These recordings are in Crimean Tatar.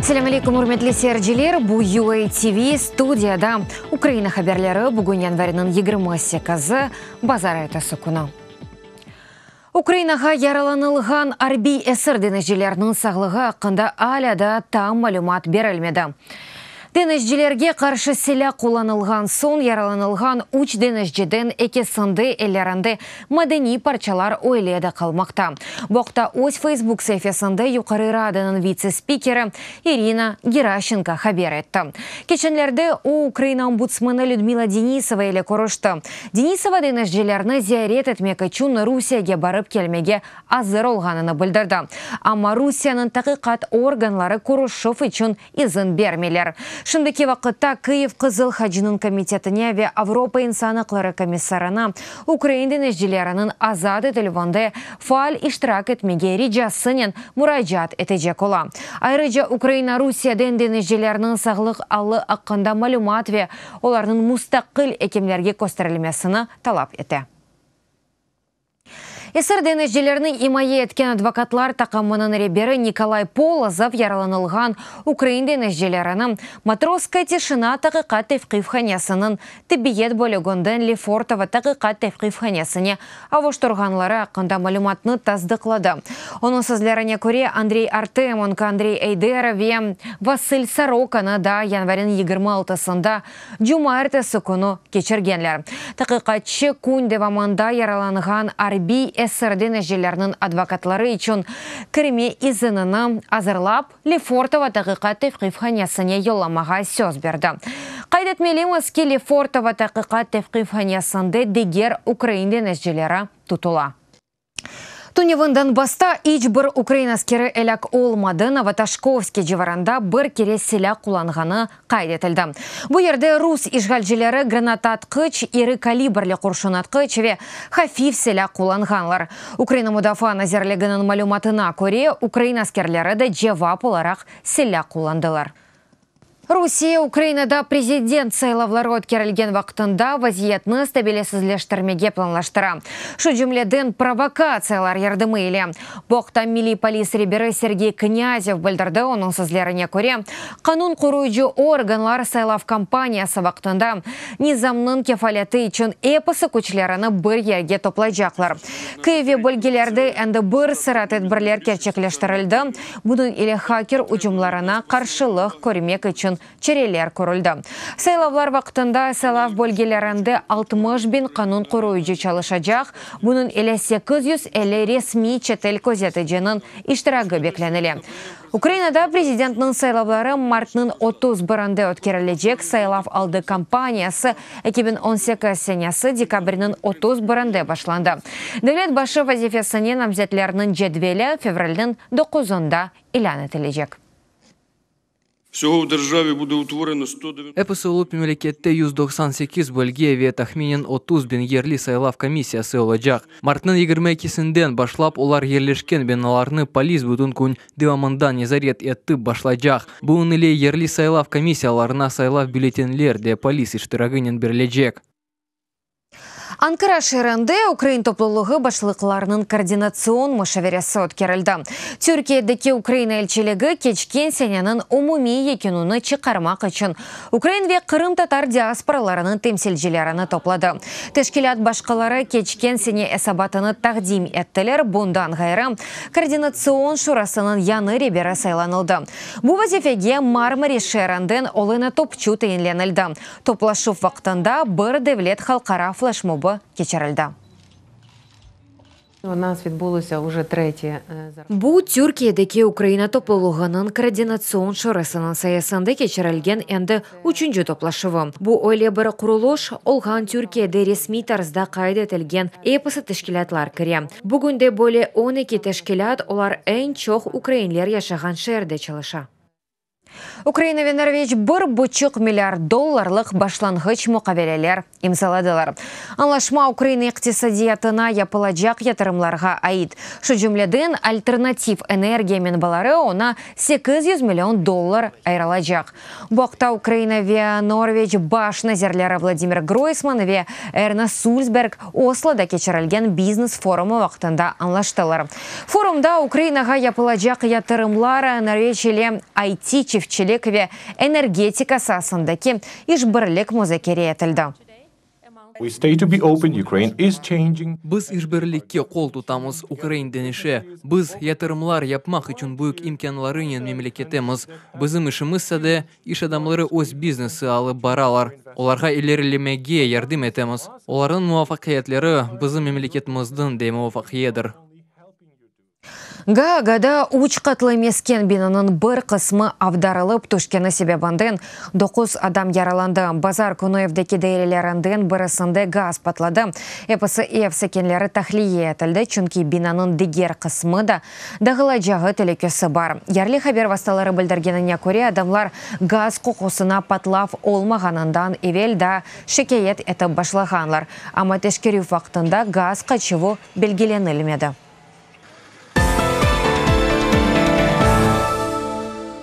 Selâm aleyküm, ürmetli seyirciler! Bu UA TV studiyada Ukraina haberleri, bugün yanvarniñ 28-i, bazarertesi künü. Ukrainağa yaralanılğan arbiy esir deñizcilerniñ sağlığı aqqında alâ daa tam malümat berilmedi. Deñizcilerge qarşı silâ qullanılğan soñ yaralanılğan üç deñizciden ekisinde ellerinde madeniy parçalar öyle de qalmaqta. Bu aqta öz Facebook saifesinde Yuqarı Radanıñ vitse-spikeri İrina Geraşenko haber etti. Keçenlerde o, Ukraina ombudsmeni Lüdmila Denisova ile körüşti. Denisova deñizcilerni ziyaret etmek içün Rusiyege barıp kelmege azır olğanını bildirdi. Amma Rusiyeniñ taqiqat organları körüşüv içün izin bermeyler. Şimdiki vaqıtta Kıyiv Qızıl Hacınıñ komitetine ve Avropa insan aqları komissarına ukrain deñizcileriniñ azat etilüvinde faal iştirak etmege ricasınen muracaat etecek ola. Ayrıca Ukraina Rusiyeden deñizcilerniñ sağlıq alı aqqında malümat ve olarnıñ mustaqil ekimlerge kösterilmesini talap ete. Esir deñizcilerni imaye etken advokatlar taqımınıñ reberi Nikolay Polozov yaralanılğan ukrain deñizcilerini Matrosskaya tişina taqiqat tevqifhanesiniñ tibbiyet bölüginden Lefortovo taqiqat tevqifhanesine avuştırğanları aqqında malümatnı tasdıqladı. Onıñ sözlerine köre, Andrey Artemonko, Andrey Eyderov ve Vasıl Sorokanı da yanvarniñ 26-sında cumaertesi künü keçirgenler. Taqiqatçı, kün devamında yaralanğan arbiy esir deñizcilerniñ advokatları içün kirme izinini azırlap, Lefortovo taqiqat tevqifhanesine yollamağa söz berdi. Qayd etmelimiz ki, Lefortovo taqiqat tevqifhanesinde diger ukrain deñizcileri tutula. Tünevin Donbassta iç bir ukrain askeri elâk olmadı, Novotoşkovske civarında bir kere silâ qullanğanı qayd etildi. Bu yerde rus işğalcileri granataatqıç, iri kalibrli qurşunatqıç ve hafif silâ qullanğanlar. Ukraina Mudafaa nazirliginiñ malümatına köre, ukrain askerleri de cevap olaraq silâ qullandılar. Rusiye Ukrainada prezident saylavları ötkerilgen vaqtında vaziyetni stabilesizleştirmege planlaştıra, şu cümleden provokatsiyalar yardımı ile. Bu aqta Milliy polis reberi Sergey Knâzev bildirdi, onıñ sözlerine köre, qanun qoruyıcı organlar saylav kampaniyası vaqtında nizamnıñ kefaleti içün episi küçlerini bir yerge toplaycaqlar. Kyiv ve bölgelerde endi bir sıra tedbirler kerçekleştirildi, Bunıñ ile haker ucumlarına qarşılıq körmek içün çareler körüldi. Saylavlar vaqtında saylav bölgelerinde 60 biñ qanun qoruyıcı çalışacaq, bunıñ ile 850 resmiy çetel közeticiniñ iştiragi beklenile. Ukrainada prezidentniñ saylavları martnıñ 31-nde ötkerilecek, saylav aldı kampaniyası 2018 senesi dekabrniñ 31-nde başlandı. Devlet başı vazifesine namzetlerniñ cedveli fevralniñ doquzında ilân etilecek. Episi olıp memlekette 198 bölge ve tahminen 30 biñ yerli saylav komissiyası olacaq. Martnıñ 22-sinden başlap olar yerleşken binalarnı polis bütün kün devamında nezaret etip başlaycaq. Bunıñ ile yerli saylav komissiyalarına saylav bülletenler de polis iştiragınen berilecek. Ankara şeerinde ukrain toplulığı başlıqlarınıñ koordinatsion muşaveresi ötkerildi. Türkiyedeki Ukraina elçiligi keçken seneniñ umumiy yekünini çıqarmaq içün ukrain ve qırımtatar diasporalarınıñ temsilcilerini topladı. Teşkilât başqaları keçken sene esabatını taqdim ettiler, bundan ğayrı, Koordinatsion şurasınıñ yañı reberi saylanıldı. Bu vazifege Marmaris şeerinden Olena Topçu tayinlenildi. Toplaşuv vaqtında Bir devlet halqara fleşmobı keçirildi. Bu, Türkiyedeki Ukraina toplulığınıñ Koordinatsion şurasınıñ sayesinde keçirilgen endi üçünci toplaşuvı. Bu öyle bir qurulış olğan Türkiyede resmiy tarzda qayd etilgen episi teşkilâtlar kire. Bugünde böyle 12 teşkilât, olar eñ çoq ukrainler yaşağan şeerde çalışa. Ukraina ve Norveç bir buçuq milliard dollarlıq başlanğıç muqaveleler imzaladılar. Añlaşma Ukraina iqtisadiyatına yapılacaq yatırımlarğa ait, şu cümleden alternativ energiya menbaları oña 800 million dollar ayırılacaq. Bu aqta Ukraina ve Norveç baş nazirleri Vladimir Groysman ve Erna Sulsberg Osloda keçirilgen biznes forumı vaqtında añlaştılar. Forumda Ukrainağa yapılacaq yatırımlar, Norveç ile IT, çiftçilik ve energetika saasındaki işbirlik muzakere etildi. Biz işbirlikke qol tutamız, Ukrain deñişe. Biz, yatırımlar yapmaq içün büyük imkânlarınen memleketemiz. Bizim işimiz sade, iş adamları öz biznesi alıp baralar, olarğa ilerilemege yardım etemiz. Olarnıñ muvafaqiyetleri, bizim memleketimizniñ de muvafaqiyetdir. Gaagada üç qatlı mesken binanıñ bir qısmı avdarılıp tüşkeni sebebinden doquz adam yaralandı. Bazar künü evdeki dairelerinden birisinde gaz patladı. Episi ev sakinleri tahliye etildi, çünki binanıñ diger qısmı da dağılacağı telükesi bar. Yerli haber vastaları bildirgenine köre, adamlar gaz qoqusına patlav olmağanından evel daa şikâyet etip başlağanlar, amma teşkerüv vaqtında gaz qaçuvı belgilenilmedi.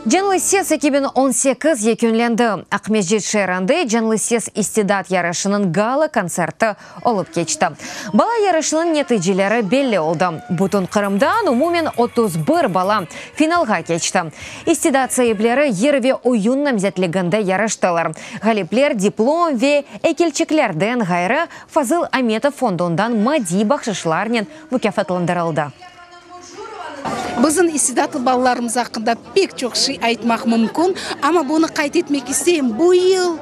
Canlı ses 2018 yekünlendi. Aqmescit şeerinde Canlı ses istidat yarışınıñ gala-kontserti olıp keçti. Bala yarışınıñ neticeleri belli oldı. Bütün Qırımdan umumen 31 bala finalğa keçti. İstidat saipleri yır ve oyun namzetliginde yarıştılar. Ğalipler diplom ve eykelçiklerden ğayrı Fazıl Ametov fondundan maddiy bahşışlarnen mukâfatlandırıldı. Bizim istidatlı balalarımız aqqında pek çoq şey aytmaq mümkün, amma bunı qayd etmek isteyim, bu yıl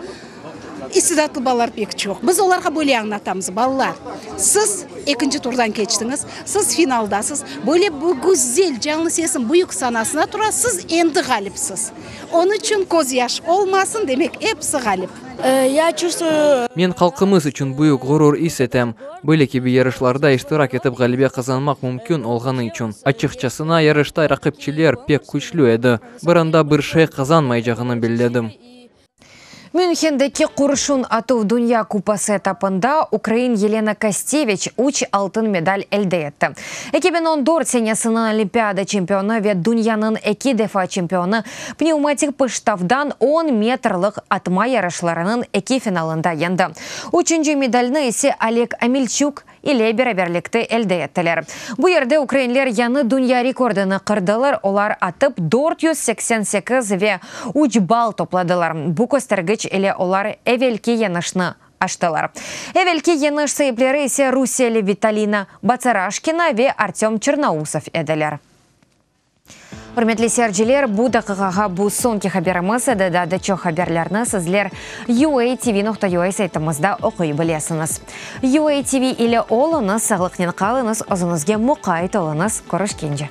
istidatlı balalar pek çoq. Biz olarğa böyle añlatamız, balalar, siz ekinci turdan keçtiñiz, siz finaldasız, böyle bu güzel canlı sesin büyük sanasına turasız, siz endi ğalipsiz. Onıñ içün köz yaş olmasın, demek, episi ğalip. Ya çuvstvuyu. Men halqımız içün büyük ğurur is etem, böyle kibi yarışlarda iştirak etip ğalebe qazanmaq mümkün olğanı içün. Açıqçasına, yarışta raqipçiler pek küçlü edi, bir anda bir şey qazanmaycağını belledim. Münhendeki qurşun atuv dünya kupası etapında ukrain Yelena Kosteviç üç altın medal elde etti. 2014 senesiniñ Olimpiada çempionı ve dünyanıñ eki defa çempionı pnevmatik pıştavdan on metrlik atma yarışlarınıñ eki finalında yeñdi. Üçünci medalni ise Oleg Omelçuk ile beraberlikte elde ettiler. Bu yerde ukrainler yañı dünya rekordını qırdılar, olar atıp 488 ve üç ball topladılar. Bu köstergiç ile olar evelki yeñişni aştılar. Evelki yeñiş saipleri ise rusiyeli Vitalina Batsaraşkina ve Artöm Çernousov ediler. Ürmetli seyirciler, bu daqiqağa bu soñki haberimiz edi. Daa da çoq haberlerni sizler uatv.ua saytımızda oquy bilesiñiz. UATV ile oluñız, sağlıqnen qalıñız, özüñizge muqayt oluñız. Körüşkence.